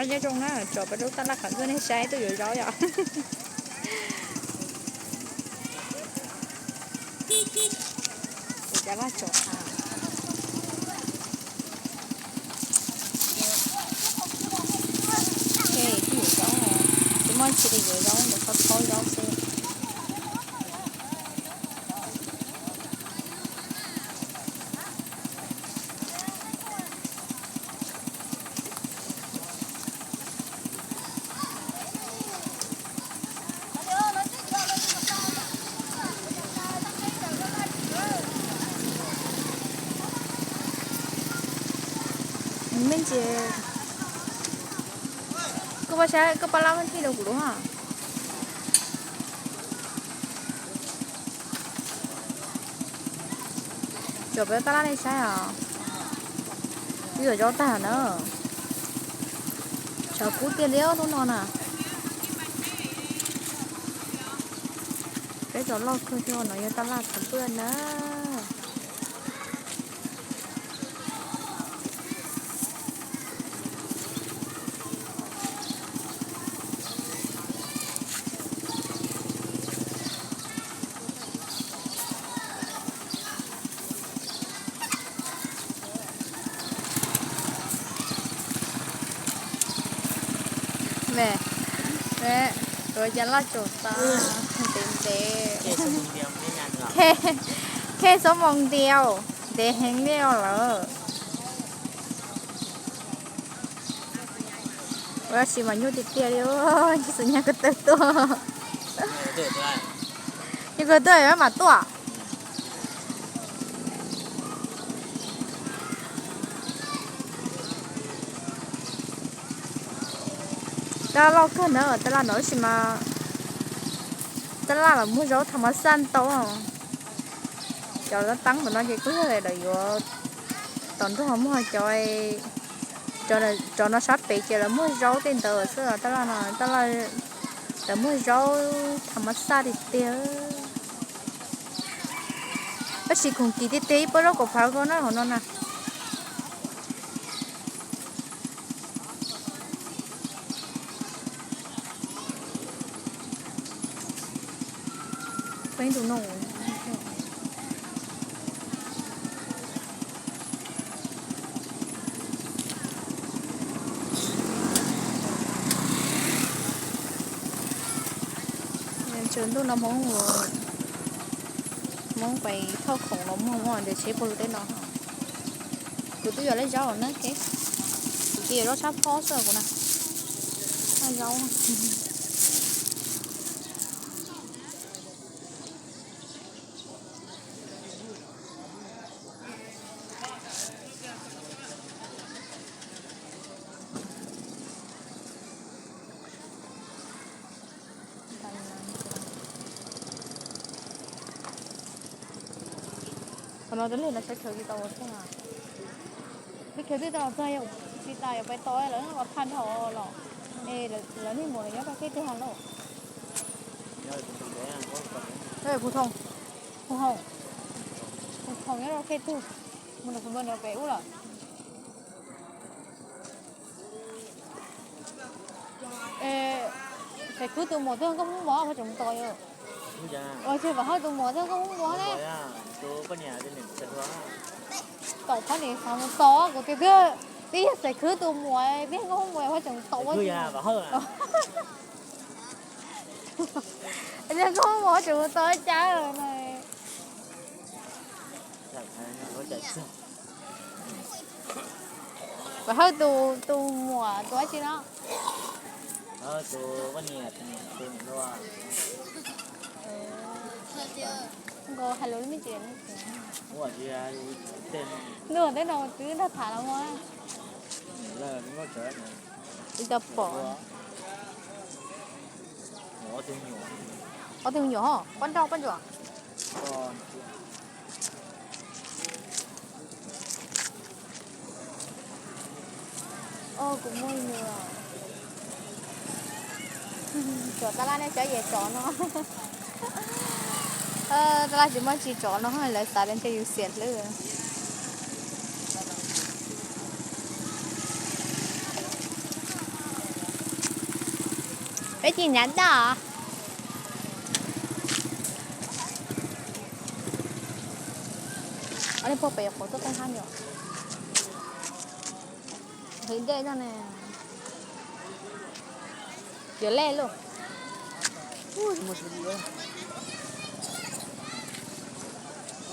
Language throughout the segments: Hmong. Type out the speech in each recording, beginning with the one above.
Nyob zoo na, tsom peb lub tab laj qhov ntxwg nej saib tuaj yuav zaub yom. Kuv cov laj tsom tas. Tuaj yuav zaub, tsis muaj tsi li yuav zaub, ntawd thaub thaub zaub xwb. Me ntsis, koj pab saib koj pab lab thij rau kuv lub ha. Tsom peb tab laj nej saib os. Twb yuav zaub tag na. Tshav kub tiag li hnub no na. Peb tsom loj kawg thiab no yog tab laj thav npaj na. Me, me, kuv cov laj tsom tas ntev ntev. Khej xob moo ntias, ntev heev li lawm. Ua tab sis mas nyuaj tiag tiag li, ib txwm nyag ko taw tuaj. Nyag ko tuaj mam tuaj. Tab laj loj kawg na, tab laj no tab sis mas tab laj los muag zaub tha mas xaj ntau. Cov teeb tom no ces kuj yog lawv yuav tom nrog muag cov, cov no sab pem ces lawv muag zaub tej ntawd xwb, tab laj no, tab laj lawv muag zaub tha mas xaj tiag tiag. Tab sis khoom kim tiag tiag ib pob zaub kaum phav ko na hauv no na. Tsaus ntuj no Hmoob, Hmoob pais thauj khoom los muag ntawm tsheb puag lub teb no. Kuv twb yuav lawv zaub na, kuv twb yuav zaub sab phob xwb kuv na. Zaub. Qhov no twb lig no sab khaws twb tau ua txog, sab khaws twb tau ua txog, yog tsis tas yuav pais tos lawv los thaj dhau los, es lawv niag muam los nyob rau khej twg ha lauj? Puv Thoom, Puv Thoom, Puv Thoom nyob rau khej twg? Mus nrog kuv npawg nws pem ub lawm. Xaiv khwb tus muam twg nkauj Hmoob mos peb tseem mus tos yom. Ua tsis Vam Hawj tus muam twg nkauj Hmoob mos ne. Tos poj niam xav mus tos kuv tias twb, twb yog xaiv khwb tus muam twg nkauj Hmoob mos peb tseem mus tos. Nkauj Hmoob mos tseem mus tos cas na. Vam Hawj tus, tus muam tus dab tsi no? Nkaus hais lus me ntsis. Ntuj, tej no twb nrog tham los mas. Ib co pom. Ob tug me nyuam, pob nrog pob ntsuam. Kuv muaj nyuam. Tsom tab laj nej saib yam tsov no. Tab laj tsis muaj tsi tsov no lawv xav tias ntshe yus xiam hlwb. Peb tsis nyav daj. Ob leeg puag pem yuav qhuav tuaj teeb hab nyom. Hwv dej no ne. Yuav lej lauj.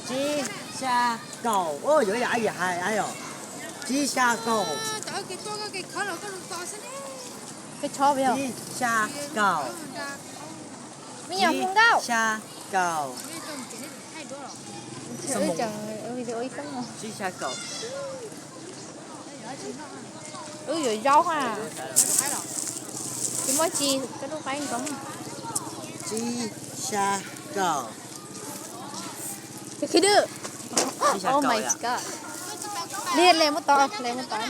Tsib xya kaum, yuav yam yam hais yom. Tsib xya kaum. Tsib xya kaum. Me nyuam Hmoob Nkauj. Xya kaum. Tsib xya kaum. Wb yuav zaub ha. Tsis muaj tsi, koj rub qaib nkaus. Tsib xya kaum. Khib dwb. Oh my god. Li, li muab tov, li muab tov.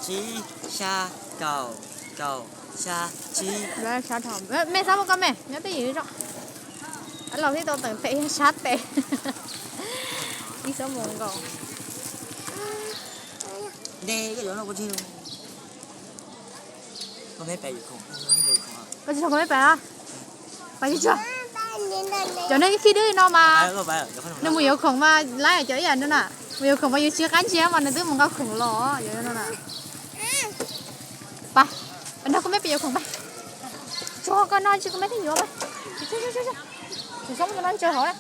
Tsib xya kaum, kaum xya tsib. Mej xab muab koj mej nyob twj ywm zog. Laus thiaj tau teem pem yog sab tes. Ib xuab moos nkaus. Koj tsis tso koj mej pais a? Pais tsis tso. Cov neeg khib dwb no mas nws mus yuav khoom mas laib cov ib yam no na. Mus yuav khoom mas yus tsis qab ntsia mas nws twb mus nqa khoom los yus no na. Pais, pais nrog koj mej pais yuav khoom pais. Tso koj no tsis koj mej thiaj yuav pais. Tsis txhob muab tus no ntsaws hauv na.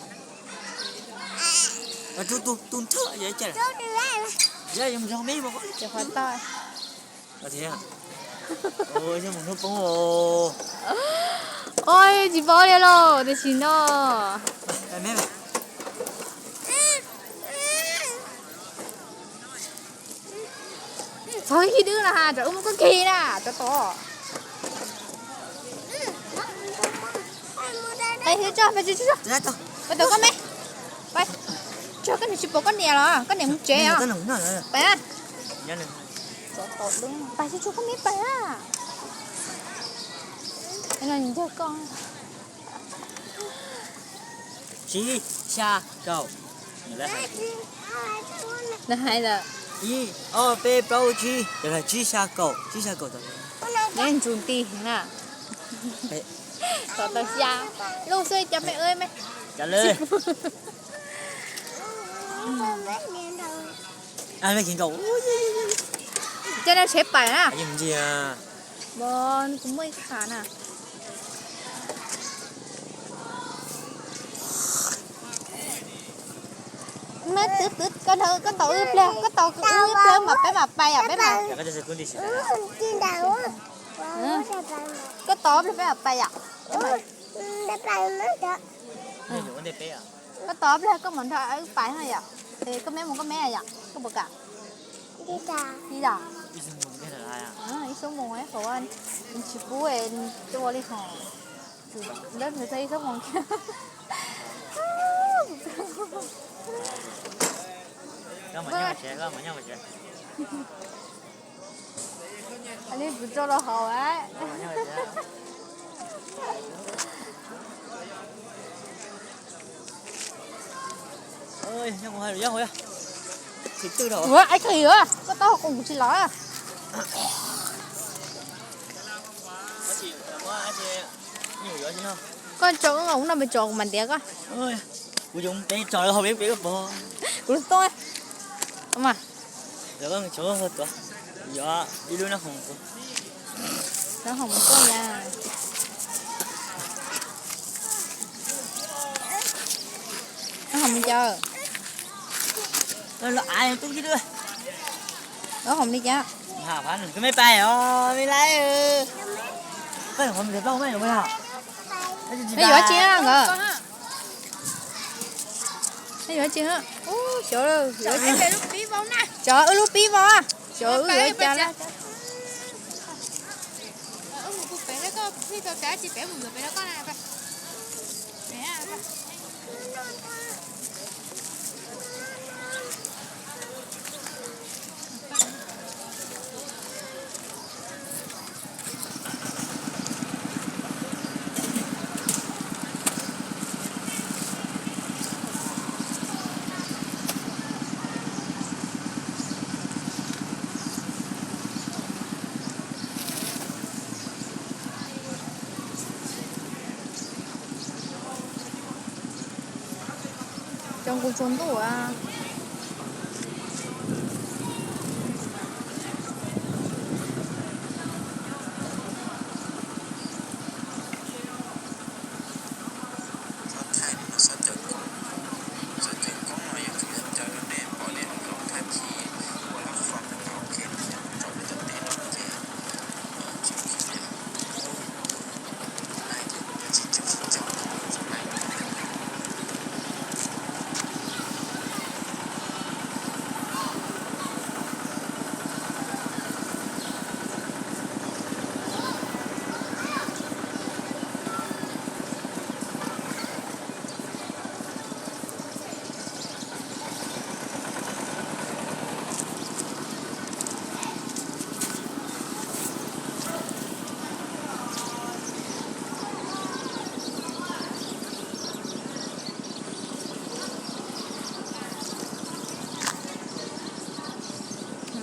Ua tsis paub li los tiam sis no. Txhob khib dwb na ha, rov wb muab koj khi na, rov tod. Pais tod koj me. Pais, tso koj niam tsis pom koj niam los koj niam mus tsev os. Pais, pais tso koj me pais a. Ntag koj. Tsib xya kaum. Lawv hais lawm. Ib ob peb plaub tsib, lawv hais tsib xya kaum, tsib xya kaum tod. Neb ntxuv nti heev na. Kom tau xya lub xwb cov me, me. Cov no tshev pais na. Kuv muaj ib qho na. Meb twv twv koj, koj tos wb pliag, koj tos wb pliag mas peb mam pais yom, peb mam. Koj tos wb pliag peb mam pais yom. Koj tos wb pliag koj mam nrog wb pais yom. Koj meb mus koj meb yom, koj puas kam? Ib xuab moos, tsis pub ua li hos. Lawv mus txog ib xuab moos kiag. Li kuv tso rau hauv. Ua, koj tau hauv koom kuv tsis los. Koj tso ub no pes tso kuv mam ntiav koj. Kuv yuav pes tso hauv pes pes pog. Kuv toj. Mas. Yog ib lub nab hoom, nab hoom tuaj ya. Nab hoom caw. Nab hoom li cas? Koj meb pais os, me laib. Koj yuav tsis nkawd. Yuav tsis, xyov, xyov wb lub pib vau, xyov wb yuav cas. Cov nqus tsaus ntuj a.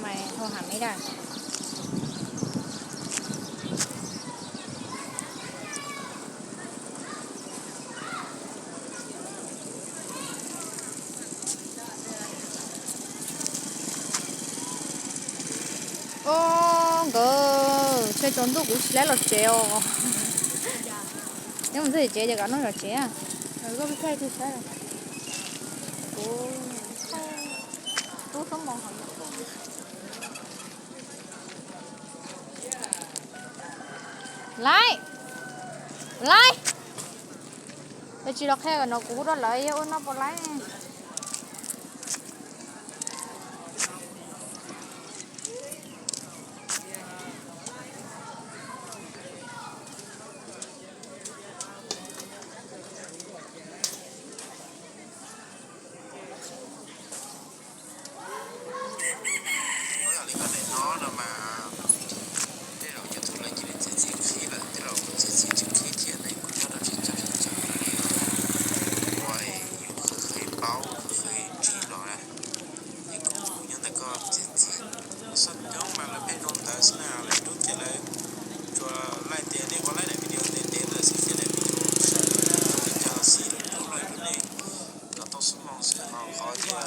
Mày hô hào mấy đây. Ub, nkawd tshaib tsaus ntuj kuv tsis laib los tsev os. Nyob mus txog tsev ces kom noj zov tsev. Kuv tub tub mos hov. Laib, laib. Yog tsis los qhia kom no kuv hu rau lawv yog ua no puas laib. Li koj daim no no mas tej zaum YouTube lawv cia li txiav txim qhib lawm, tej zaum kuv txiav txim tsis qhib thiab ne, kuv nyob rau tsis cov tsis cov li ua yus qhwv qhwv paub qhwv qhwv ntsib los na. Ces kuv nyob ntawm koj txiav txim. Xyov coob mas lawv pheej zoo ntawd xwb na, lawv rub ces lawv tsuas laij tias nej ua laib daim video ntev ntev ntawd xwb ces daim video li cas los xij lawv rub los rau nej kom tau xub moo xwb ho qhov tias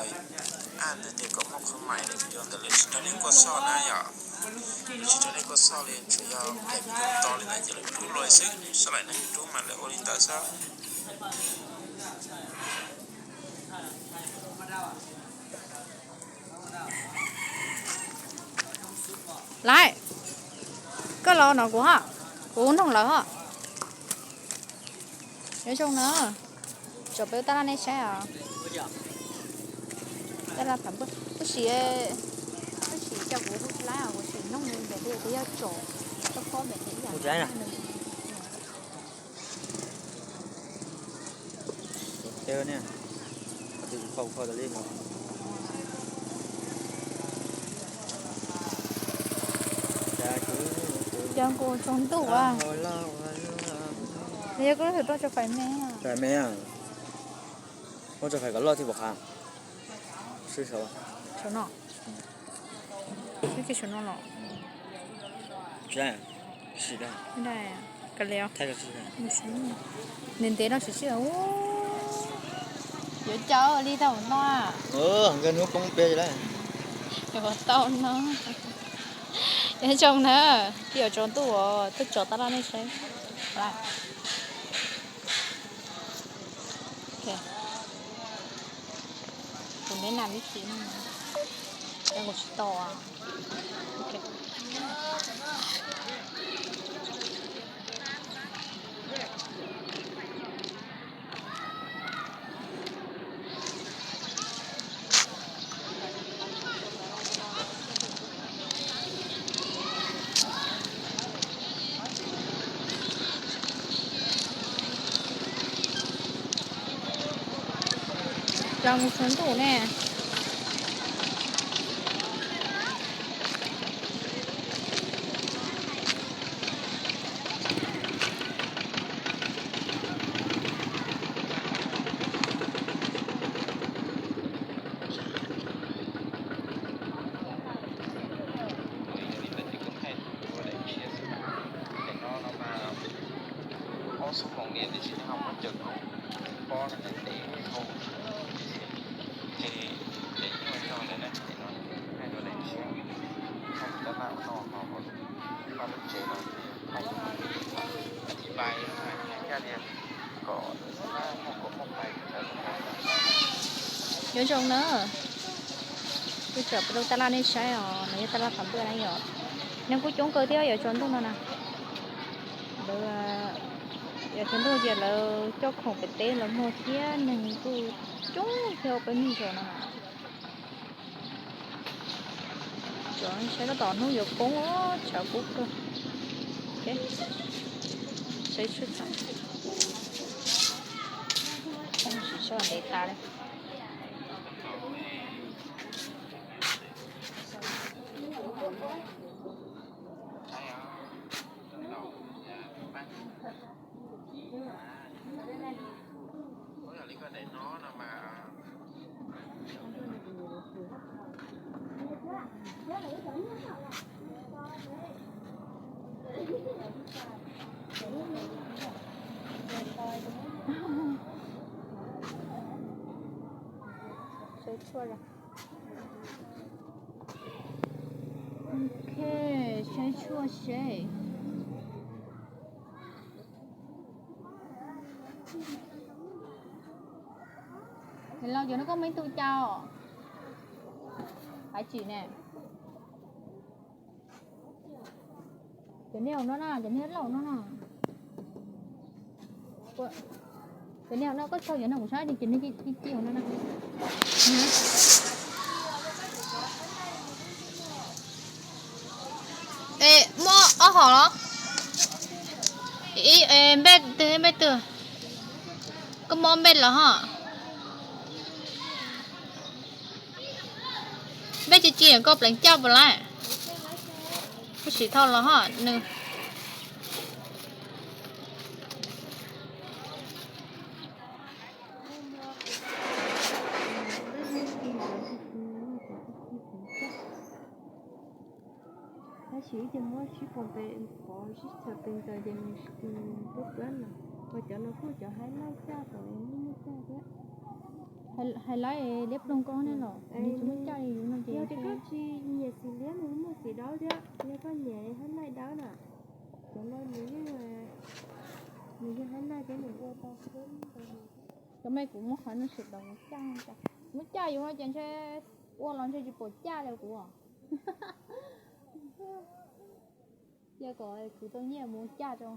aj ntawd tias kom muaj qhov maim daim video ntawd lawv tsis nrog nej kuaj soj na yom. Lawv tsis nrog nej kuaj soj li, tsuas yog daim video to li ntawd ces lawv rub los xwb, sab laim neeg rub mas lawv ua li ntawd xwb. Laib, koj los no kuv ho, kuv nug lawv ho. Nyob zoo na, tso peb tab laj nej saib os. Tab laj pham npaj, tab sis, tab sis cas kuv hu tsis laib os, kuv tseem nug nws ntawm li tias yog tsom tsob pob ntawm li ib yam. Cov nqus tsaus ntuj a. Yog koj lub hwm tuaj tso fais me. Fais me a. Muab tso fais kom loj thiaj pom qab. Saum no. Saum no los. Kav liam. Ntev ntev no tsis sib yuav cas li tau no. Nkawd hnub poob peb lawm. Yuav tau no. Nyob zoo na, twb yuav tsaus ntuj os, twb tso tab laj nej saib. Kuv neb nas vib si, nqus tsis tau. Cov nqus tsaus ntuj ne. Ob xuab moos niam tab sis ho muab cawm hauv pob ntev ntev hauv. Nyob zoo na, kuv tsom rau tab laj nej saib os, no yog tab laj pham npaj na yom. Neeg kuj coob kawg thiab, yog tsaus ntuj no na. Lawv, yog tsaus ntuj ces lawv coj khoom pem teb los muag thiab, neeg kuj coob thiab peb me zos no. Saib tab tom hnub yuav poob, tshav kub kawg. Saib tshuaj, poob tsis tshuaj ntev tas li. Saib tshuaj, ok, saib tshuaj seb. Hello, cov no koj muaj ib tug cas os? Hais tsim ne. Cov niag no na, cov niag laus no na. Cov niag no koj tso cov no kuv saib, cov niag ci ci no na. Es muab ob hom los? Ib, npej twg npej twg? Koj muab ob npej los ho. Npej ci ci koj pleev caj puas laib? Koj sim thau los ho nws. Tab sis ib ce muab sib pom pem pov sib txhawm pes ntawd ces nws tuab tuab no. Ho cov no kuj cov haib laij caj tom muaj muaj caj thiab. Haib laij liab ploog koj ne los nws tsis muaj caj li yus no ces. Yog tias koj tsis nyiam xim liab nws muaj xim dawb thiab, yog koj nyiam haib laij dawb na. Cov no nws yeej, nws yeej haib laij thiab nws ua tau kub. Cov me kuv muab qhov no sawv daws mus caj, muab caj yus no ces ntshe ua los ntshe tsis pom caj li kuv. Cia kom khwv tau nyiaj mus caj rau.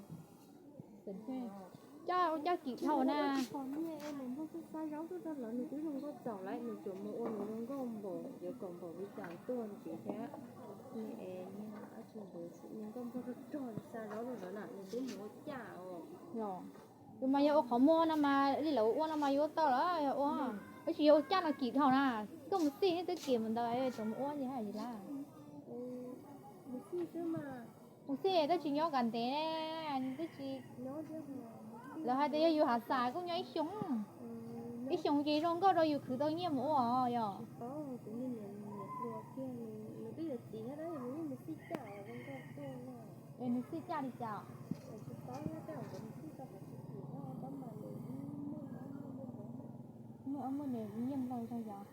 Caj ua caj kim dhau na. Xa zaub tuaj rau lawv nws twb zoo nkauj txaus lawm, nws tsuas mus ua nws zoo nkauj npaum yuav kom npaum li cas tuaj ntxiv thiab. Niag dab tsi ntawd zoo nkauj npaum rog rog xa zaub rau lawv na, nws twb mus ua caj os. Yus mas yog ua qhov muag no mas li lawv ua no mas yuav tau lawm yog ua. Tab sis yog ua caj no kim dhau na, koj mus xij twb kim mus ntawd tseem mus ua li hais li lawm. Mus xij tab sis nyob kav ntev, twb tsis, lawv hais tias yog yus hav xav kuj nyob ib xyoo, ib xyoo ces zoo nkauj rau yus khwv tau nyiaj mus ua yog. Es nws xij caj li cas? Muaj ob muaj nws nyiaj nplog tau yog.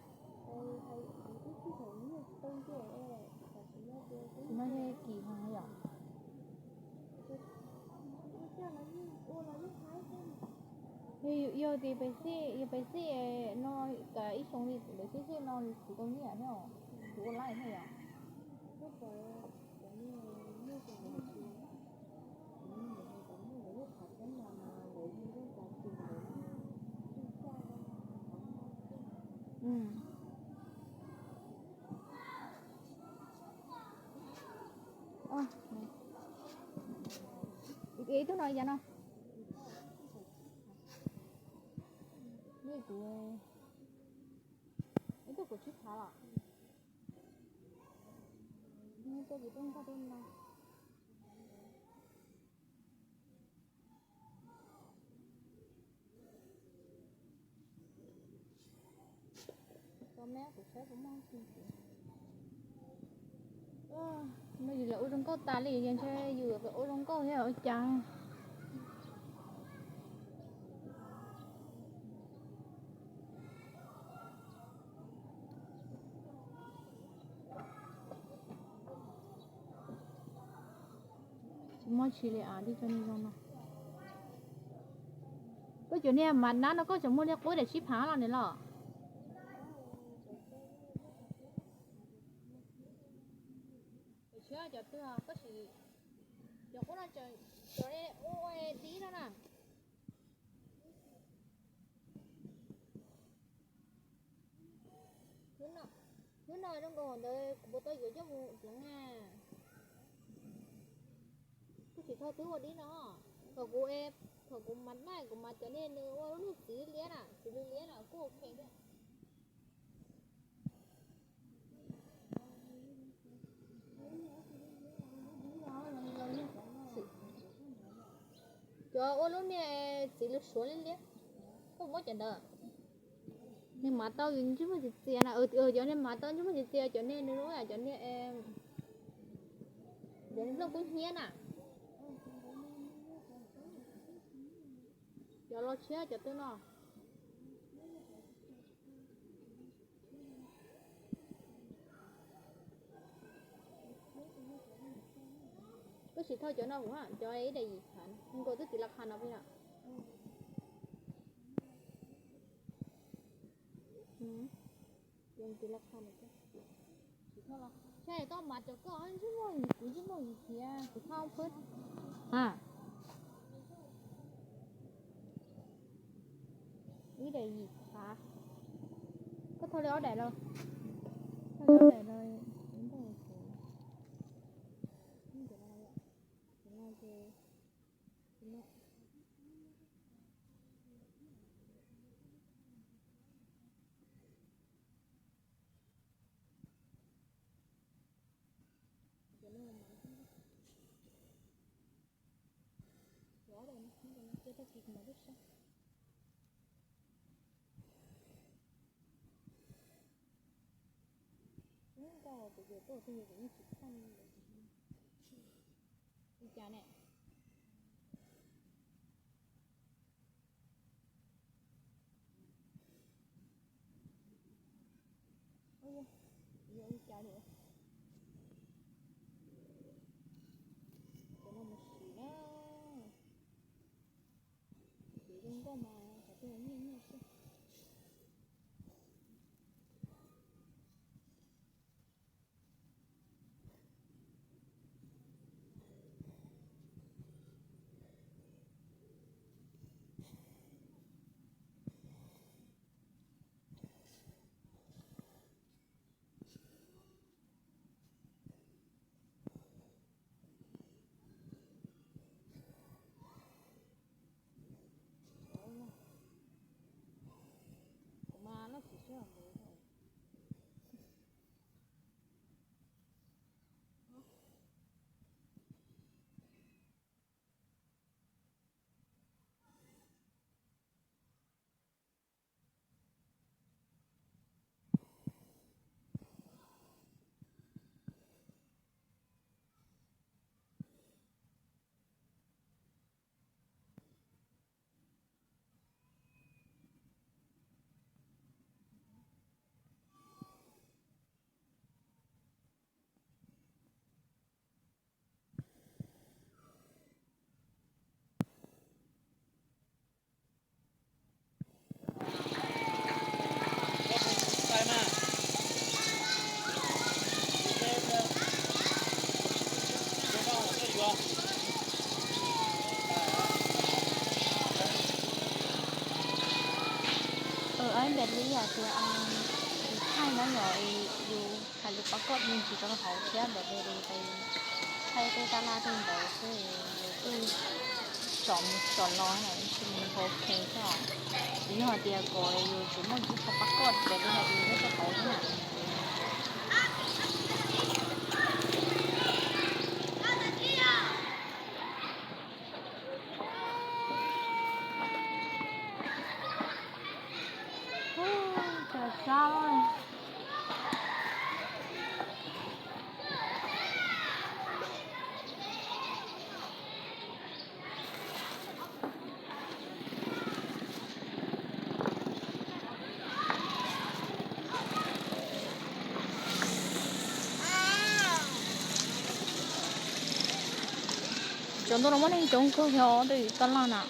Tsis no yog kim heev yom. Yog tias peb xij, yog peb xij no, ib xyoo li peb xij xij no khwv tau nyiaj thiab, khwv ua laij thiab yom. Ib tug no li cas no? Ib tug kuv tsib phav los? Tej kuv tuaj npaj tej no. Tso me kuv saib puas muaj. No yus lam ua zoo nkauj tas li, yus ntshe yus ua zoo nkauj thiab ua cas. Tsis muaj tsi li as, tib co niag zoo no. Koj cov niag mas nab no koj tseem muaj niag qub daim sib phav los nws los? Thiab cov twg tab sis cov qub no cov ua dib no na. Hnub no zoo nkaus ntawd kuv puas tau yuav coj mus tsev na. Kuv tsis tau twb ua dib no. Thaum kuv, thaum kuv mas naj kuv mas cov niag nws ua lub niag txiv liab na, txiv liab na kuj ok thiab. Cov ua lub niag txiv lws suav liab liab, koj muab cov ntawd. Nws mas tau ntsej muag txias txias na, cov niag mas tau ntsej muag txias txias, cov niag nws lub cov niag, cov niag nplooj kub hnyiab na. Cov los tshiab cov twg no. Koj tsis thauj cov no kuv, cov ib daim yim khav, nkaus twb txiv la qha no peb na. Txiv la qha no. Tsis thauj los, saib tau mas cov koj ntsej muag yim kuv ntsej muag yim thiab kuv thauj peb. A, ib daim yim khav. Koj thauj li ob daim los, thauj li ob daim los. Ua cas ne? Ua cas li? Cov no mus sim na. Ces zoo nkauj mas cov twg nyiaj nyiaj xwb. Kuv mas loj tsis sib ntev. Ib npam li hais tias, thaij no yog yus hais lus pab koj me ntsis rau hauv thiab npam li thaij tej tab laj tej ntawd xwb, yus kuj tsom mus tsom los na, tsis mus ok xwb. Tsis yog hais tias kom yus tsuas muaj ib qho pab koj npam li hais tias nyob rau hauv thiab na. Cas sab. Cov ntuj no muaj neeg coob kawg thiab, tej tab laj na.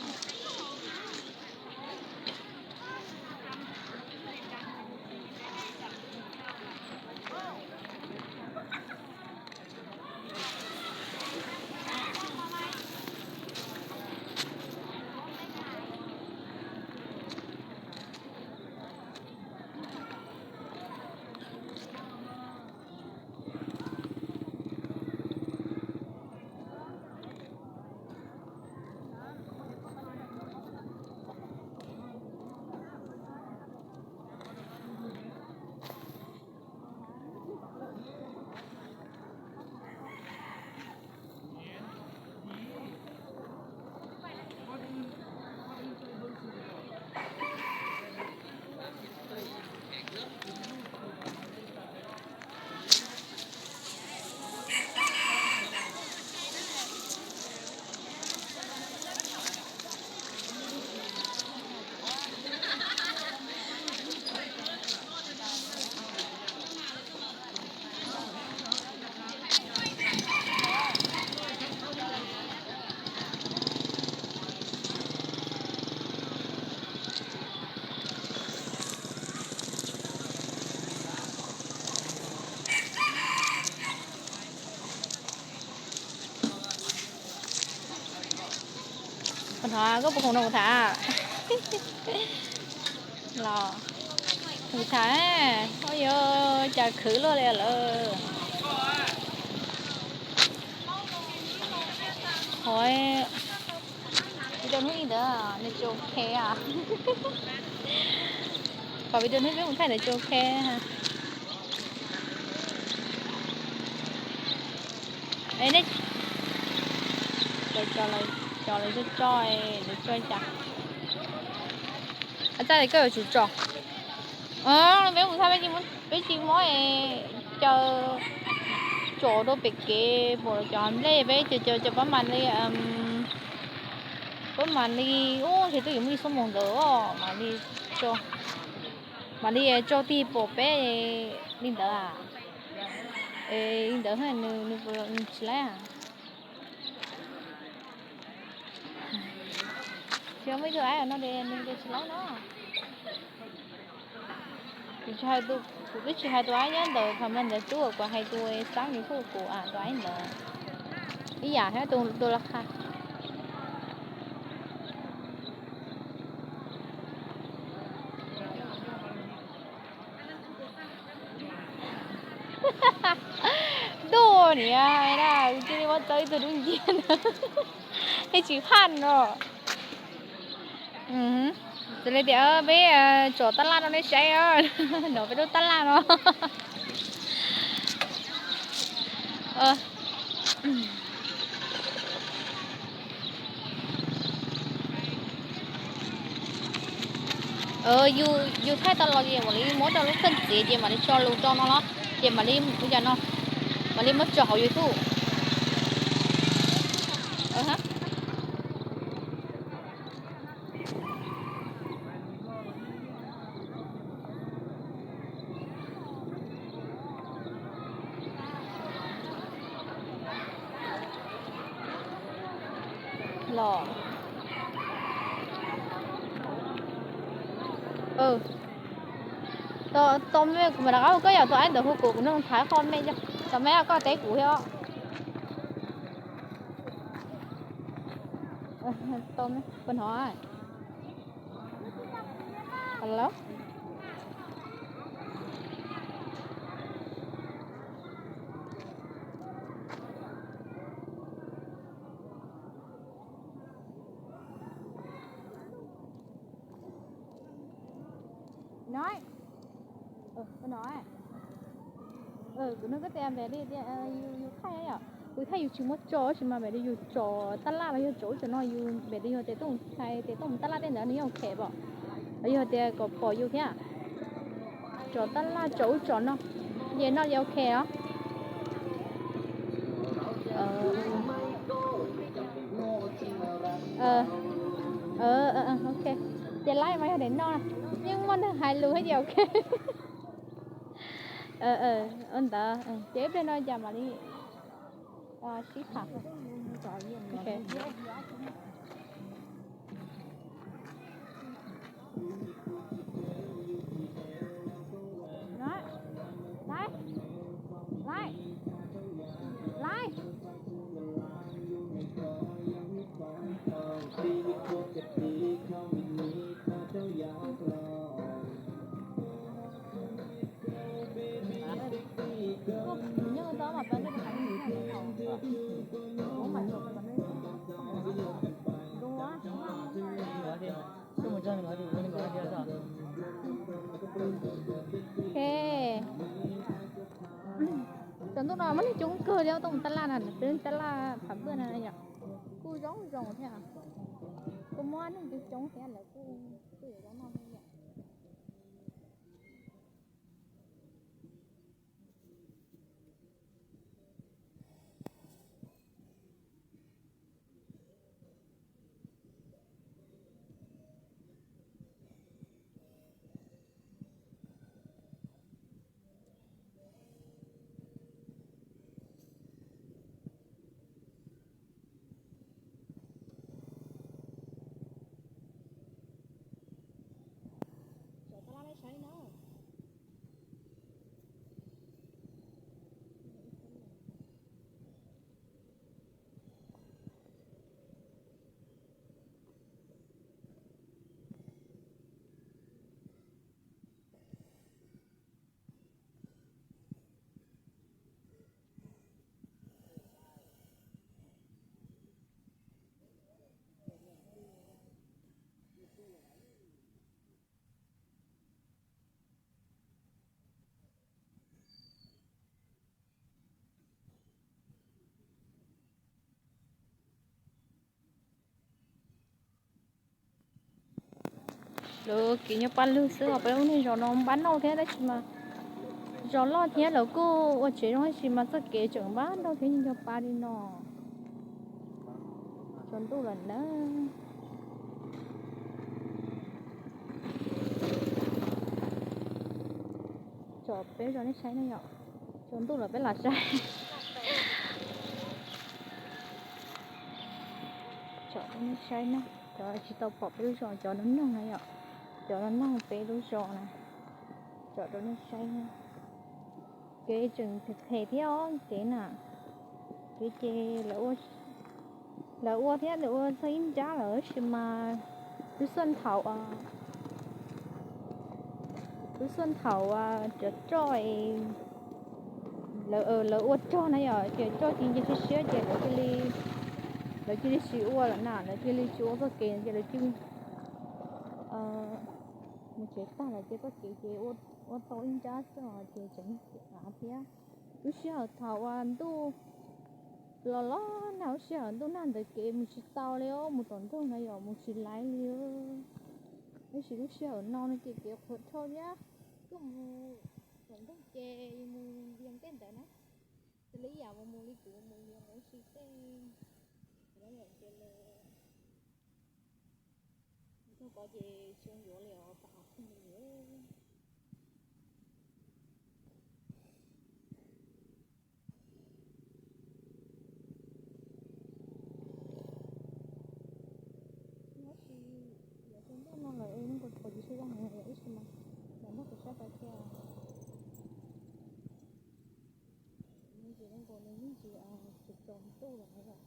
Hnov koj puas khoom no kuv tham los kuv tham, ua yuav cas khwv luaj li lawm. Qhov video hnub ib ntawd nws tsis ok. Qhov video hnub peb mus thaij ntawd tsis ok. Nej, cov lawv tso tso, lawv tso cas? Txaj li koj yuav tsum tso. Peb mus thaij, peb tsis muab caw tso rau pem kev pom cov nplej, peb caw caw caw pab mam li, pab mam li, ub, ces twb yuav muaj ib xuab moos ntawd mam li, mam li tso tig pom peb li ntawd. Li ntawd nws tsis laib. Tsis muaj ib tug aib no es nws tsis laib no. Kuv twb tsis hais tus aib nyob ntawd, thaum ntawd ntawd cub kuv hais tus xab YouTube kuv tus aib ntawd ib yam thiab tus la qha. Ntuj niam, cia li muab tau ib tug dub nciab ntawd, ib tsis phaj no. Txawm li tias peb tsom tab laj rau nej saib, no peb lub tab laj no. Yus thaij tau los ces mam li muab rau lub kheej txiav ces mam li tso lus rau no los ces mam li, no, mam li muab tso hauv YouTube. Los, tau me, kuv mam rov qab hu koj yom, tus aib ntawd hu kuv, kuv nug tham qhov me, tau me koj teb kuv thiab. Tau me, puas hnov? Hello. Kuv nug koj tias npem li tias yus thaij yom, kuv thaij yus tsis muab tso tab sis mas npem li yus tsom tab laj los yog tsom ub tsom no, yus npem li yus tias tuaj mus thaij tias tuaj mus tab laj tej ntawd nws yeej ok pom, los yog tias kom pom yus thiab. Tsom tab laj tsom ub tsom no, ces no ces ok os. Ok, ces laib mas yog daim no, yeej muaj neeg hais lus thiab ces ok. Ua ntawd ces ib pliag no cas mam li sib tham. Ok. Cov ntuj no muaj neeg coob kawg li, tuaj mus taj laj na, peb taj laj Phav Npaj na yom. Kuj zoo zoo thiab. Kuj muaj neeg coob coob thiab, lawv kuj, kuj yuav zoo noj thiab yom. Lawv kev nyuag pa lug xwb os, peb lub niag zos no npab nauj thiab tab sis mas zos loj thiab lawv kuj ua tsev zoo tab sis mas txoj kev tseem npab nauj thiab nyuag pa li no. Tsaus ntuj lawm na. Tsom peb rau nej saib na yom. Tsaus ntuj lawm peb lam saib. Tsom rau nej saib na, cov tsis tau pom peb lub zos cov no noog na yom. Cov no noog peb lub zos na. Tsom rau nej saib na. Kev tseem phem phem thiab os kev na. Kev ces lawv ua thiab lawv ua txog ib nrab lawm tab sis mas twb xuaj thaum, twb xuaj thaum cov roj, lawv ua rog na yom, ces roj cia nce siab siab ces lawv cia li, lawv cia li tsis ua lawm na, lawv cia li tsis ua txoj kev ces lawv cia li mus tsev tag lawm ces txoj kev ces ua tau ib nrab xwb ces tseem av thiab. Lub sij hawm thaum uas ntuj los los nag, lub sij hawm ntuj nag ntawd kev mus tsis tau li os, mus tom nroog na yom mus tsis laib li. Tab sis lub sij hawm no no ces kev qhuav dhau thiab, tuaj mus tom nroog ces yus mus Vias tej ntawd na, xws li ib yam mus mus li kuv mus Vias mus ua si tej, ces lawv, thaum ko ces xyoo yuav li os, pas av pheej li yuav. Tab sis yog xyoo ntuj no lawm zoo nkaus thaum tsis zoo heev yom, tab sis mas yog nrog kuv saib pais thiab. Nws ces zoo nkaus nws yeej tsis, tsis tsaus ntuj lawm na yom,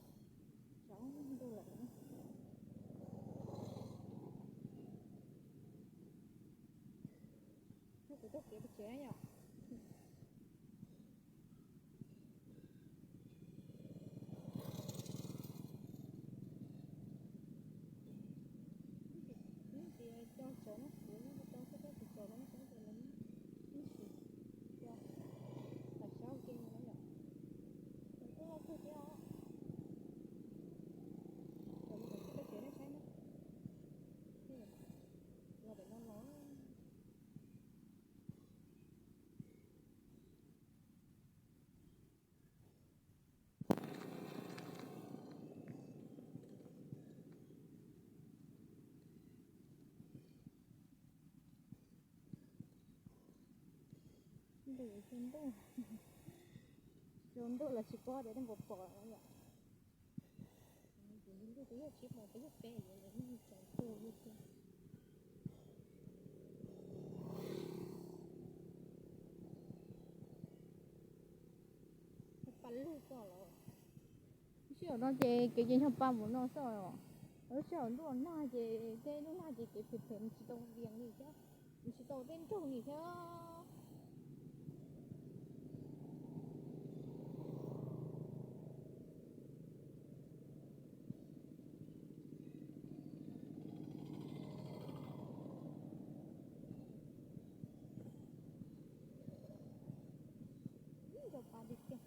tsaus ntuj lawm na. Kuv taug kev pes tsev na yom. Yeej tias cog tsawv no kuv yeej tsis tau xub kab tsis tsaus no ces lawv yeej tsis cog, lam saib ua ke mus na yom. Kuv kuj loj kawg thiab os. Los mus kom txog peb tsev nej saib na. Los pem no los. Ntuj, tsaus ntuj, tsaus ntuj los tsis paub tias tej nkaus pom lawm yom. Ntuj twb yog tsib moos peb yog peb yuav lawv yeej tsaus ntuj li thiab. Pa lug ko los. Lub sij hawm no ces kev ces nyuag pa mus no xwb os. Lub sij hawm ntuj nag ces tej ntuj nag ces kev phem phem mus tsis tau Vias li thiab, mus tsis tau tej nroog li thiab. Ib zaug pa tiag tiag.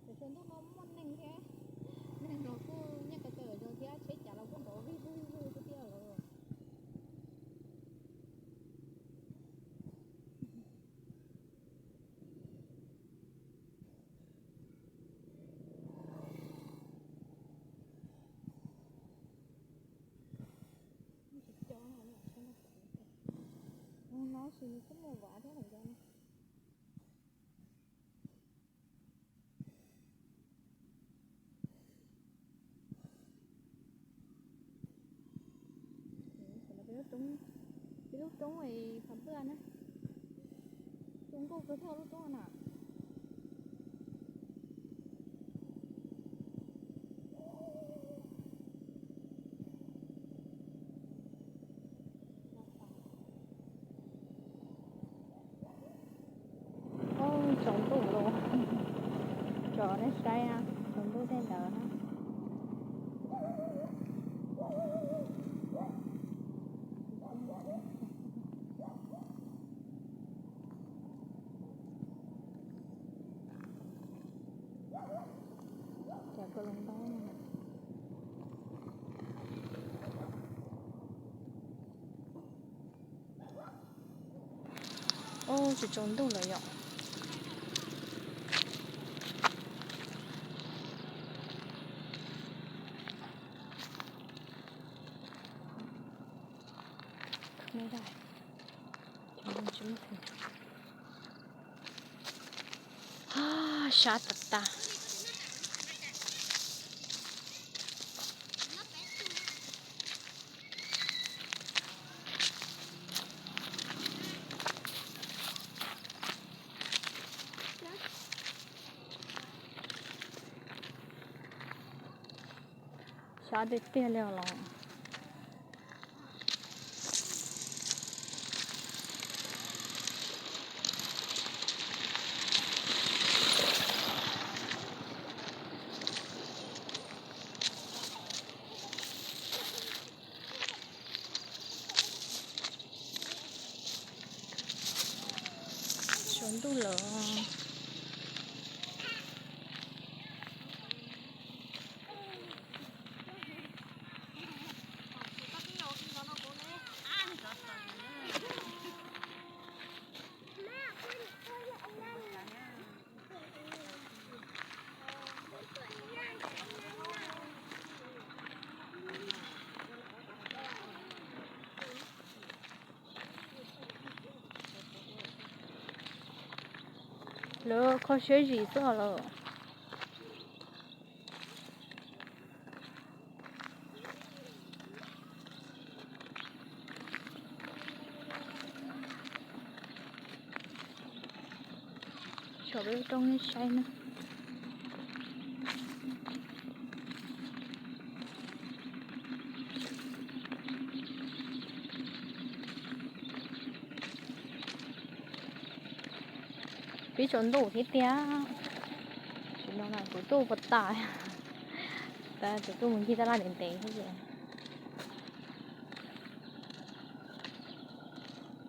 Tam sim ntuj no muaj neeg thiab, neeg los kuj nyiaj ko taw zog thiab, tsheb cav los kuj nrov vij vwg vwg tiag tiag lawm. Mus no sis kuj muaj vav thiab hais ncov no. Peb lub roob, peb lub roob Phav Npaj na, zoo nkauj kawg thiab lub roob na. Tsaus ntuj los, tsom nej saib, tsaus ntuj tej ntawd na. Ub, tsis tsaus ntuj lawm yom. Sab tas tas. Sab tiag tiag li os los. Tsaus ntuj lawm. Lawv kho siab zim xwb lawm. Tsom peb lub roob nej saib na. Pib tsaus ntuj thiab tiag. Tam sim no kuv tuaj puas tas, kuv tuaj mus ncig tab laj ntev ntev thiab ces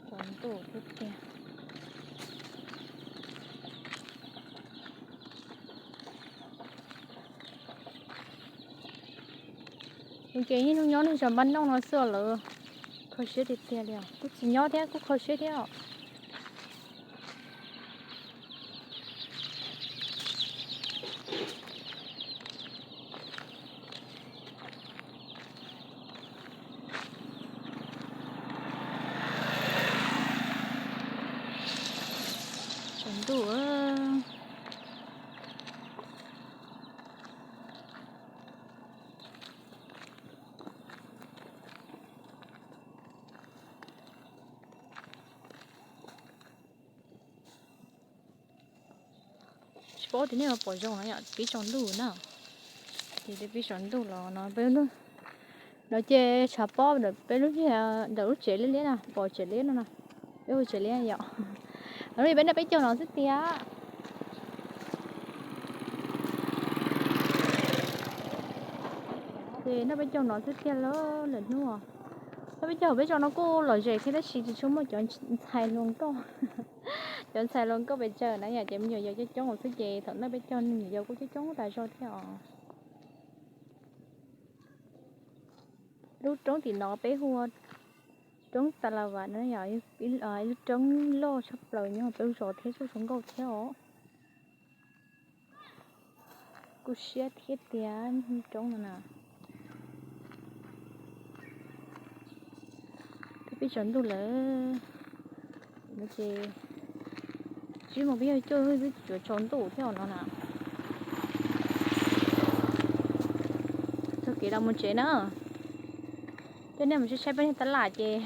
tsaus ntuj thiab tiag. Ces yeej nyob nyob neeg tsav npab nooj no xwb lawm. Kho siab tiag tiag li os, kuj tsis nyob thiab kuj kho siab thiab os. Tsaus ntuj. Tsis paub tias nej pom zoo no yom, pib tsaus ntuj na. Ces pib tsaus ntuj los no peb lub, no ces tshav pob peb lub, ntawm lub tsev liab liab na, pom tsev liab no na, peb hu tsev liab yom. Lub peb noj peb caug no xwb tiag. Ces noj peb caug no xwb tiag lawm hnub. Noj peb caug peb tso no kuj lom zem thiab tab sis tsis tshua muaj cov ntxhais hluas nkauj. Cov ntxhais hluas nkauj pes tsawg na yom, ces me nyuam yaus coob coob xwb ces thaum noj peb caug me nyuam yaus kuj coob coob tas zog thiab os. Lub roob tim no peb hu ua roob Tas Las Vas na yom, ib lub roob loj tshaj plaws nyob peb lub zos thiab txhua zoo nkauj thiab os. Kuj siab thiab tiag roob no na. Twb pib tsaus ntuj lawm no ces tsis mus peb yog cuaj twb tsuas tsaus ntuj thiab no na. Txog kev los mus tsev na. Coj nej mus saib saib peb niag tab laj ces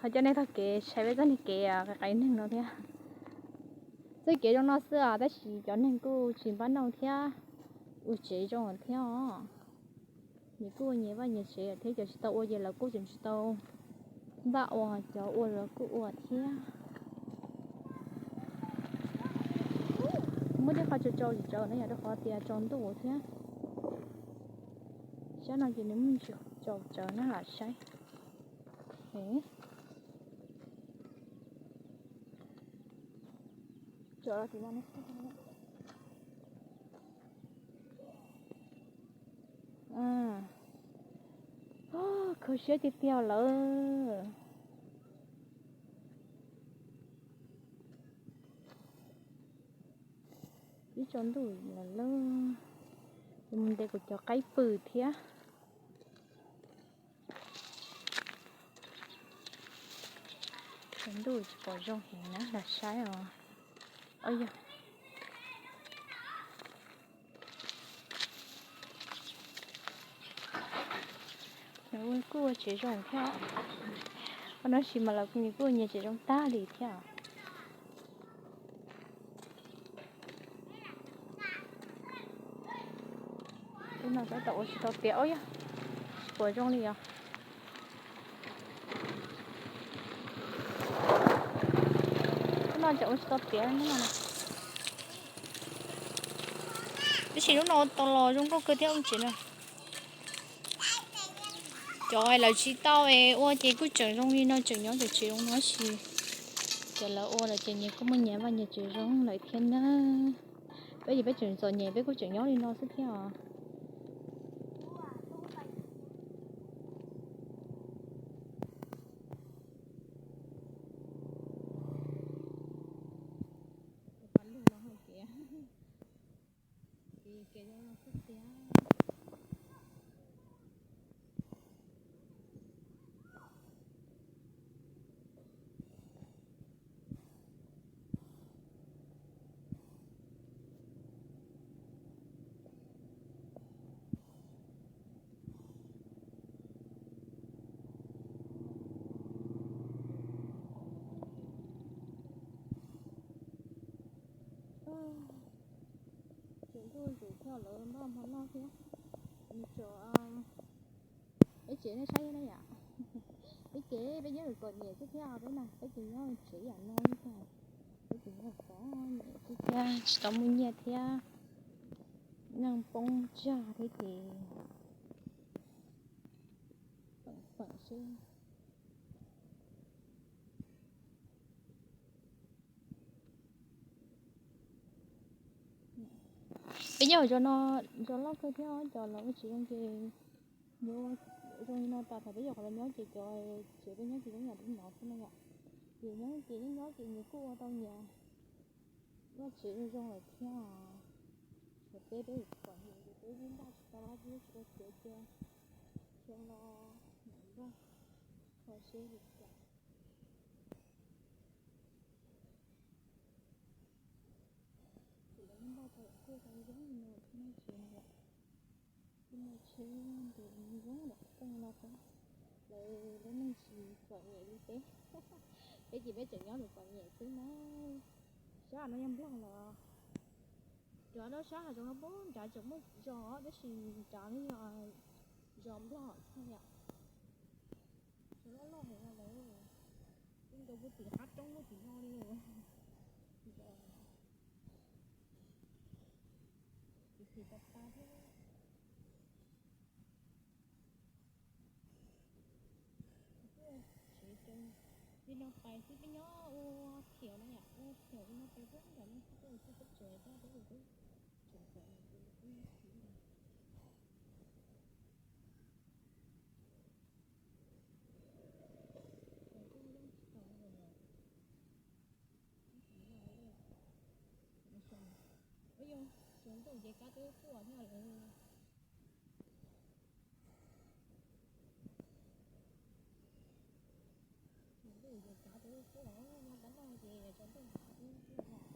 ho coj nej taug kev saib peb txoj niag kev qais qais neeg no thiab. Txoj kev zoo no xwb os tab sis cov neeg kuj tsis npab nooj thiab, ua tsev zoo thiab os. Nyias kuj ua nyias vaj nyias tsev thiab, cov tsis tau ua ces lawv kuj tseem tsis tau npaj ua, cov ua lawv kuj ua thiab. Muaj tej qhov tsaus tsaus tsis tsaus na yom, rau qhov tias tsaus ntuj thiab. Sab no ces nws muaj tsaus tsaus na lam saib. Kho siab tiag tiag lawm. Ib tsaus ntuj lawm lauj, mus ntes kuv cov qaib pwm thiab. Tsaus ntuj tsis pom zoo heev na, lam saib os. Yog kuj ua tsev zoo thiab. Ua no sis mas lawv kuj nyias tsev zoo tag li thiab. Ub no tab tom ua tsis tau tiav, ub yog, tsis pom zoo li os. Ub no tseem ua tsis tau tiav no. Tab sis lub no tau los zoo nkauj kawg thiab ub tsev no. Cov lawv tsis tau ua ces kuj tseem zoo li no, tseem nyob tseem tsev zoo no sis. Cov lawv ua lawm ces nyias kuj muaj nyias vaj nyias tsev zoo lawm thiab na. Peb ces peb tseem txom nyem peb kuj tseem nyob li no xwb thiab os. Tsaus ntuj ntxim thiab lawv npaj hmo noj thiab. Nws tseem, peb tsev nej saib na yom. Peb tsev peb nyob txom nyem xwb thiab peb na, peb tsev nyob tsev yam no xwb thiab. Peb tsev nyob txom nyem xwb thiab tsis tau muaj nyiaj thiab. Neeg poob tsag thiab ces feem feem xwb. Peb nyob zos no, zos loj kawg thiab cov lawv ua tsis zoo ces yuav zoo li no tas, thaum peb yuav qhov los nyob ces cov tsev peb nyob ces zoo yam li no xwb na yom. Ces nyob ces nyob ces nyias kuj ua tau nyias vaj tsev zoo zoo lawm thiab. Tshuav peb, peb tsis pom nyias ces peb ib npaj tsis tau dab tsi, tsis tau txiav cia, xyoo no mam npaj kho seb li cas. Ces lawv npaj tau kuj tau zoo li no thiab no ces lawv kuj muaj tsheb ntes zoo nram rooj no thiab. Lawv lub neej tsis txom nyem li peb. Peb ces peb tseem nyob txom nyem xwb na. Sab no yog nplog los? Cov dab sab hav zoov no pub nrad tseem muaj zos tab sis nrad no yog zos nplog xwb yom. Zos loj loj heev no lawv yeej nkaus puag tim qab roob puag tim no li. Zos ces tsis tas tas thiab. Tsev li no pais xwb, peb nyob ua thiaum na yom, ua thiaum li no pais puag nram no xwb, peb ua txoj teb tsev thiab peb ua teb tseem kom Ua yog tsaus ntuj ces kab twb quaj thiab lawm. Tsaus ntuj ces kab twb quaj, nyob tab laj ces tsaus ntuj kab twb quaj.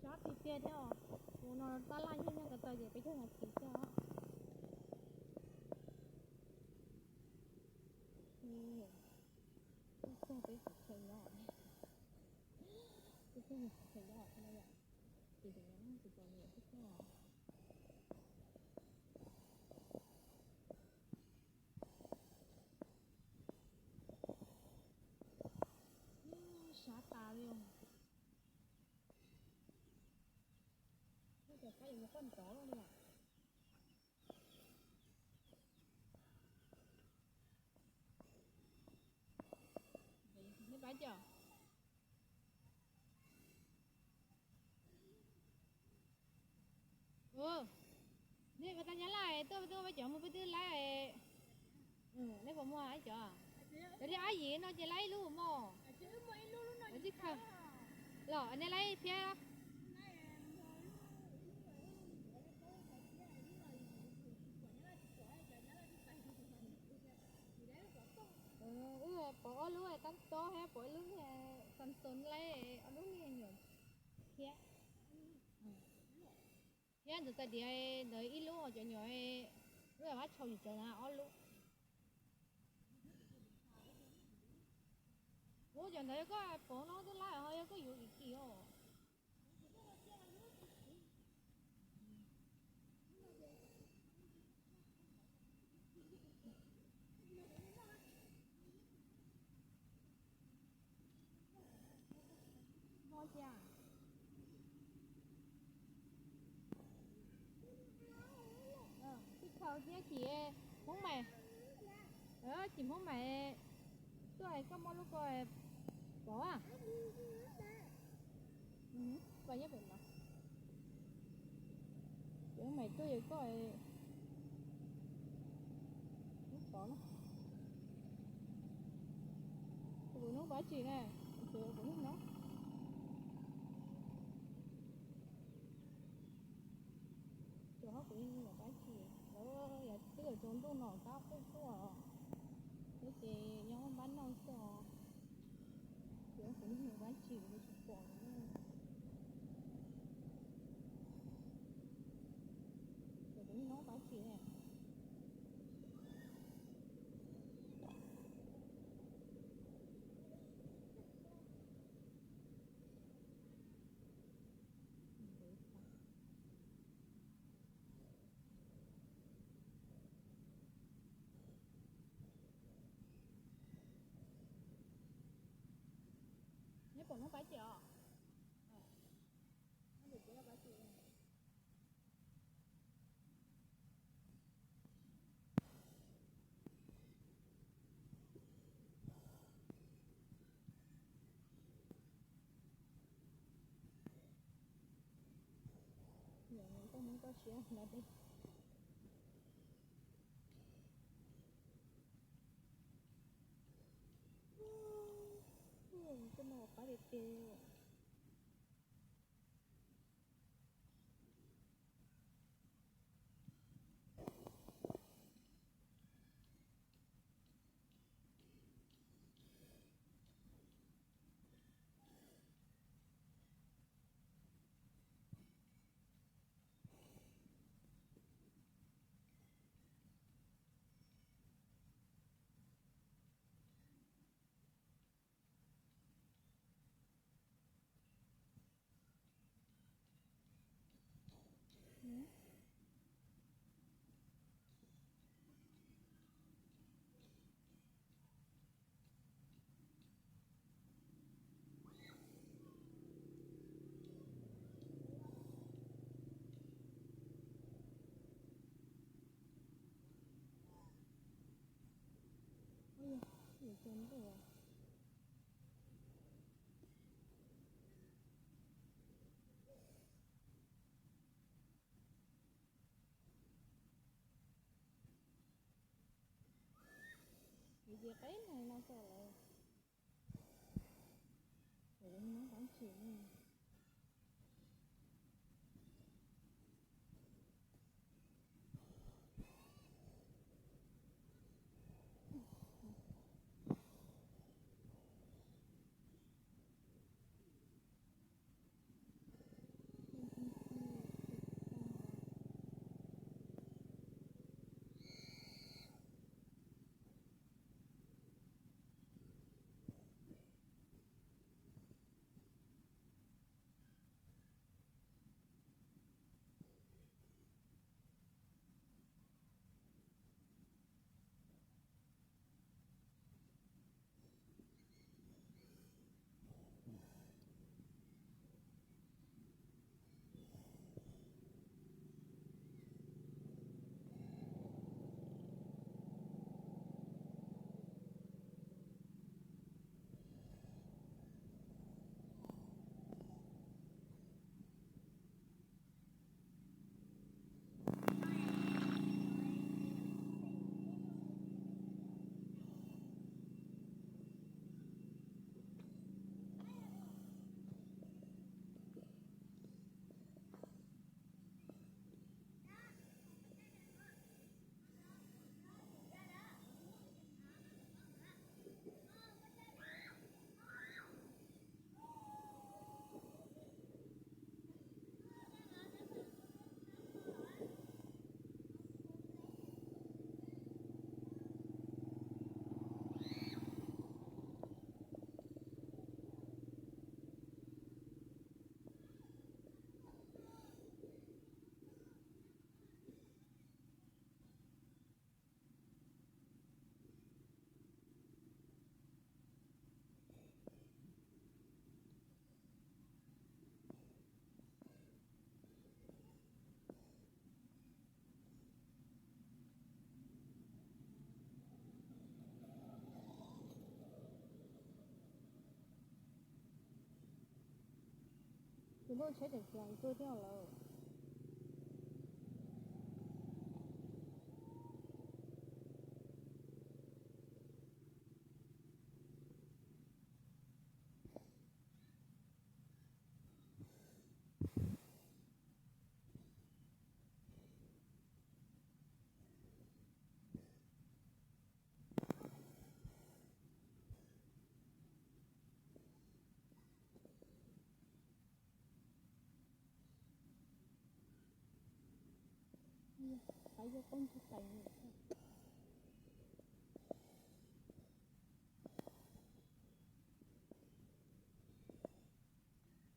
Sab tiag tiag thiab os. Tus no tab laj yeej nyob ko taw ces peb caug nas this xwb os. Txog peb tsis chaw nyob, peb txog tsis chaw nyob no yom, ces tseem nyob tsis txom nyem xwb thiab os. Sab tas li os. Cov kab yuav mus qoj nrov li os. Nej pab cov Ua, nej ua tau nyab laj tuaj, peb twb ua peb cov mus peb twb laib. Nej puas muaj cov, cov li ob yim no ces laib ib lub mog. Tsis khaws los nej laib thiab. Wb pom ob lub tab tob thiab pom ib lub niag Samsung laib ob lub niag nyuam thiab. Thiab ntawd txais diav ntawd ib lub, cov nyuam lub yam vab tshau yus cov na ob lub. Ua cov ntawd yog koj pom no twb laib ho yog koj yuav kim kim os. Mo cia. Tib khaus thiab cim Hmoob Maim, cim Hmoob Maim tuaj koj muab lub ko pov. Ko nyob pem no, cim Hmoob Maim tuaj yog koj lub pov na. Kuv hnub pab tsis na, kuv hnub no. Cov hauv kuv yeej mus pab tsis, lawv yog twb yog tsaus ntuj no tab quj tuaj, thiab ces nyob pab noj xwb os. Cov hauv kuv yeej mus pab tsis, kuv tsis pom. Cov kuv yeej noj pab tsis ne. Neb pom Hmoob pab tsis os? Niam koj Hmoob koj siab no dej. Koj no qab tiag tiag. Ces qeb neeg no txog lawm, kuv mus pab tsis. Nkauj tsheb tseem khiav tuaj thiab lawm.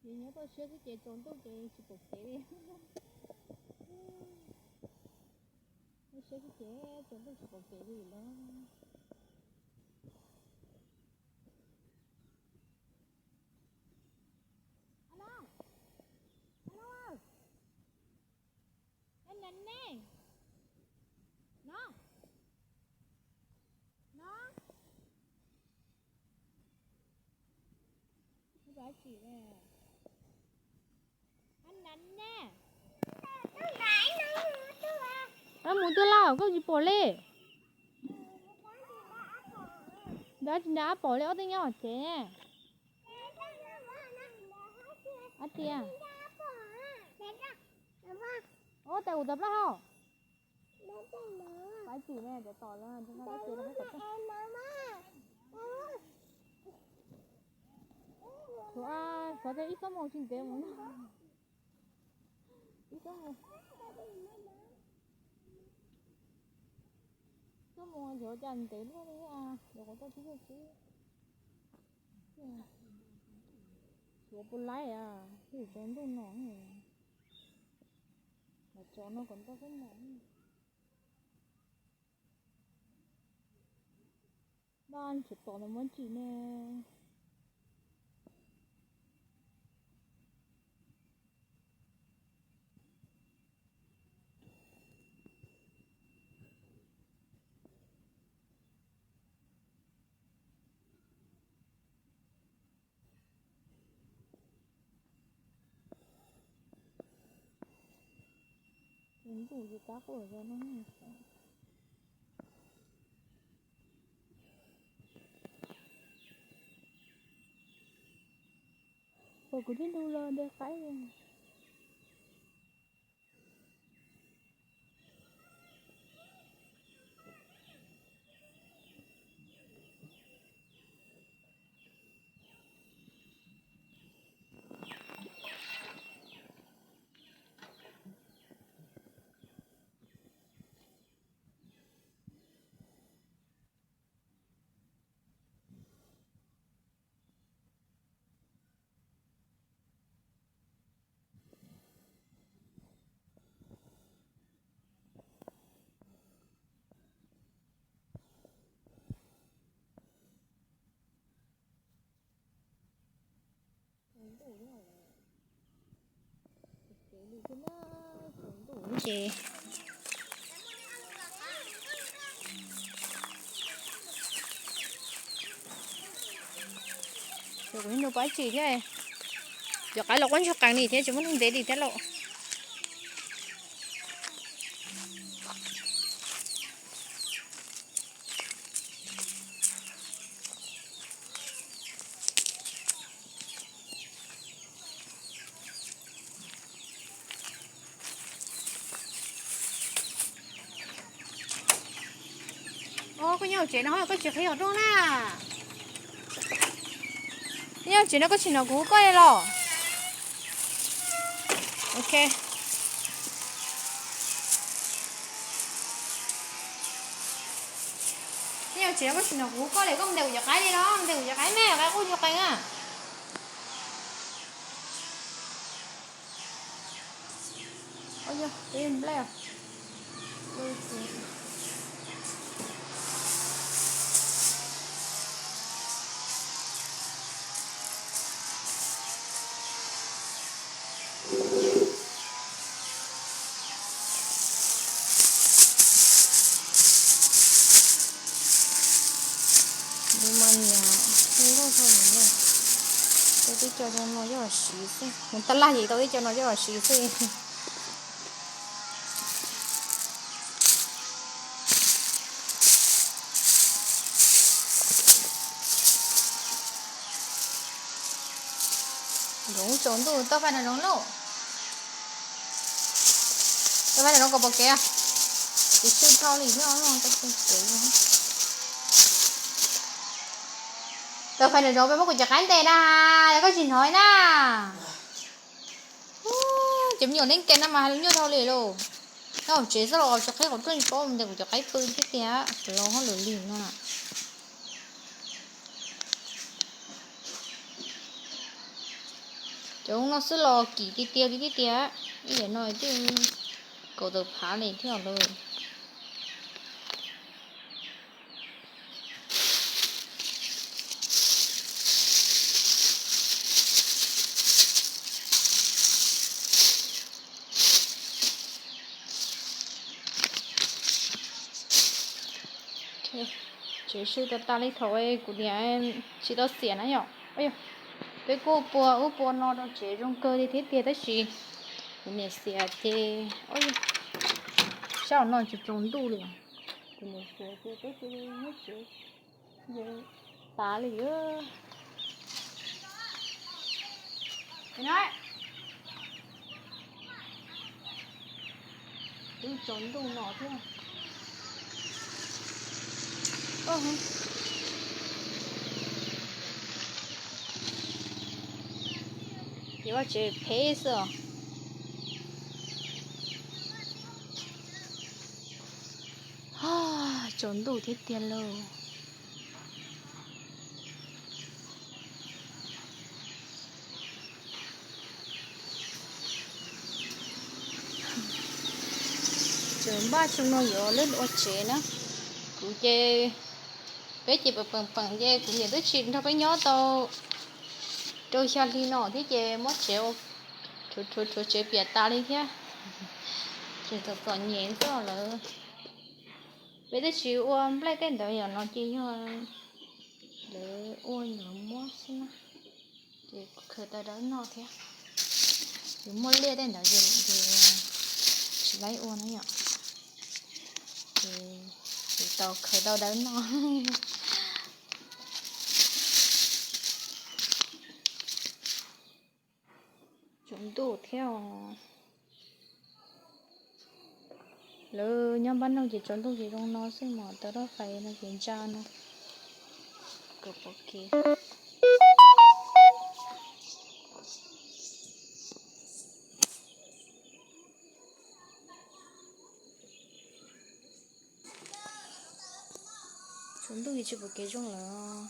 Ces nyob toj siab xwb ces tsaus ntuj ces tsis pom kev li. Toj siab xwb ces tsaus ntuj tsis pom kev li lawm. Ab, mus twg lawm koj tsis pom li? Dab tsis nrog ab pom li, ob tug nyob hauv tsev ne. Ab tias, ua tas kuv tawv plaub hau. Pab tsis ne, cov tom lawm. Xyov, xyov ib txoj moo tsis ntev mus no. Ib txoj moo, txoj moo xyov cas ntev luaj li, yuav qhov toj tib xwb. Xyov puas laib, twb tsaus ntuj no, los tso no kom ntau xwb ntag. Noj tsis tom no muab tsim ne. Ntuj yus kab quaj zog no. Ua kuv tib ntu los de qaib. Ces kuv ib nus pab tsim thiab. Cov qaib los quaj ntsuag qees li thiab, tsis muaj neeg ntev li thiab lauj. Os, koj nyob hauv tsev no koj tsis qhib qhov rooj na. Nyob hauv tsev no koj tsis hnov kuv hu koj li los? Ok. Nyob hauv tsev no koj tsis hnov kuv hu koj li, koj mus ntes kuv cov qaib li los, ntes kuv cov qaib me, qaib quaj ntsuag qees na. Tus mas nyiam hu nkauj tau nyiam. Tib co zoo no coj los siv xwb, mus taj laj ces tau tib co no coj los siv xwb. Zoov tsaus ntuj tau fais nram zoov lauj. Tau fais nram zoov kom pom kev, tsis swb dhau li thiab. Tau fais nram zoov peb muab kuv cov qaib ntes na, yog koj tsis hnov na. Ces me nyuam neeb ke no mas hais lus nyuaj dhau li lauj. Nyob hauv tsev xwb los tsis qhib qhov rooj tsis paub ntes kuv cov qaib pw thiab tiag, kuv los hauj lwm li no. Cov no xwb los kim tiag tiag li thiab tiag, ib yam no twb kaum tawm phav li thiab lauj. Tsev sw tas tas li thaum kuv niam tsis tau xiam na yom. Peb kuj pua ub pua no rau tsev zoo kawg li thiab tiag tab sis kuv niam xiam ces sab no tsis tsaus ntuj li. Kuv niam xiam ces peb cia li muab tsev tas li. Twb tsaus ntuj no thiab. Ces vaj tsev phem xwb os. Tsaus ntuj thiab tiag lauj. Tseem npaj tsu no yuav lub ua tsev na. Kuv ces peb ces peem peem ces kuv niam twb tsis nrog peb nyob tau rau xya hli no thiab ces muab tsev, rhuav rhuav tsev piam tas li thiab. Tseem txom txom nyem xwb lawm. Peb twb tsis ua nplej tej ntawd yom, no ces yog lawv ua lawv muab xwb na. Ces khaws tau dawb noj thiab. Yus muaj liaj tej ntawd ces tsis laib ua na yom. Ces yus tau khaws tau dawb noj. Tsaus ntuj thiab os. Lawv nyob npab noog ces tsaus ntuj ces zoo no xwb, mas tau rab fais no ces ntsa no kom pom kev. Tsaus ntuj ces tsis pom kev zoo lawm.